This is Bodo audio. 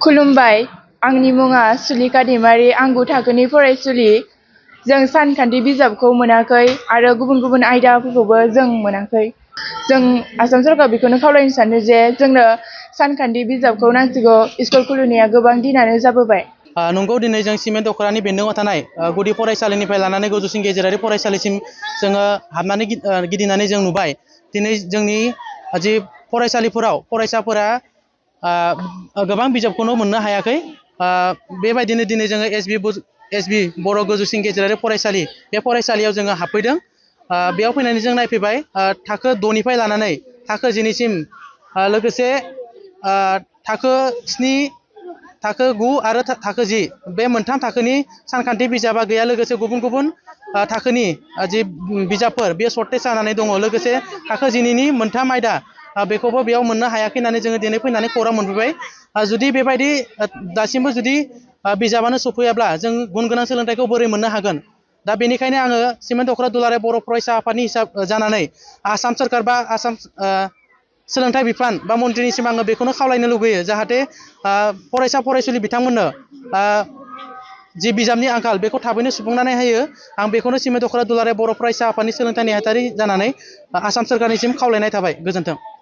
खुलुमबाय आंनि मुङा सुलेखा दैमारि आं गु थाखोनि फरायसुलि जों सानखान्थि बिजाबखौ मोनाखै आरो गुबुन गुबुन आयदाफोरखौबो जों मोनाखै जों आसाम सरकार बेखौनो खावलायनो सानो जे जोंनो सानखान्थि बिजाबखौ नांसिगौ स्कुल खुलिनाया गोबां दिनानो जाबोबाय। नंगौ दिनै जों सिमेन्ट दख'रानि बेन्दोङाव थानाय गुदि फरायसालिनिफ्राय लानानै गोजौसिन गेजेरारि फरायसालिसिम जोङो हाबनानै गिदिंनानै जों नुबाय दिनै जोंनि जि फरायसालिफोराव फरायसाफोरा गोबां बिजाबखौनो मोननो हायाखै बेबायदिनो दिनै जोङो एसबि बर' गोजौसिन गेजेरारि फरायसालि बे फरायसालियाव जोङो हाबफैदों बेयाव फैनानै जों नायफैबाय थाखो 6निफ्राय लानानै थाखो 10निसिम लोगोसे थाखो 7 थाखो 9 आरो थाखो 10 बे मोनथाम थाखोनि सानखान्थि बिजाबा गैया लोगोसे गुबुन गुबुन थाखोनि जि बिजाबफोर बे सर्टेज जानानै दङ लोगोसे थाखो 10नि मोनथाम आयदा बेखौबो बेयाव मोननो हायाखै होननानै जोङो दिनै फैनानै खौरां मोनफैबाय जुदि बेबायदि दासिमबो जुदि बिजाबानो सफैयाब्ला जों गुन गोनां सोलोंथाइखौ बोरै मोननो हागोन दा बेनिखायनो आङो सिमेन्ट दख'रा दुलाराय बर' फरायसा आफादनि जानानै आसाम सोरखार बा आसाम सोलोंथाइ बिफान बा मन्थ्रिनिसिम आङो बेखौनो खावलायनो लुगैयो जाहाथे फरायसा फरायसुलि बिथांमोननो जि बिजाबनि आंखाल बेखौ थाबैनो सुफुंनानै होयो आं बेखौनो सिमेन्ट दख'रा दुलाराय बर' फरायसा आफादनि सोलोंथाइ नेहाथारि जानानै आसाम सोरखारनिसिम खावलायनाय थाबाय। गोजोन्थों।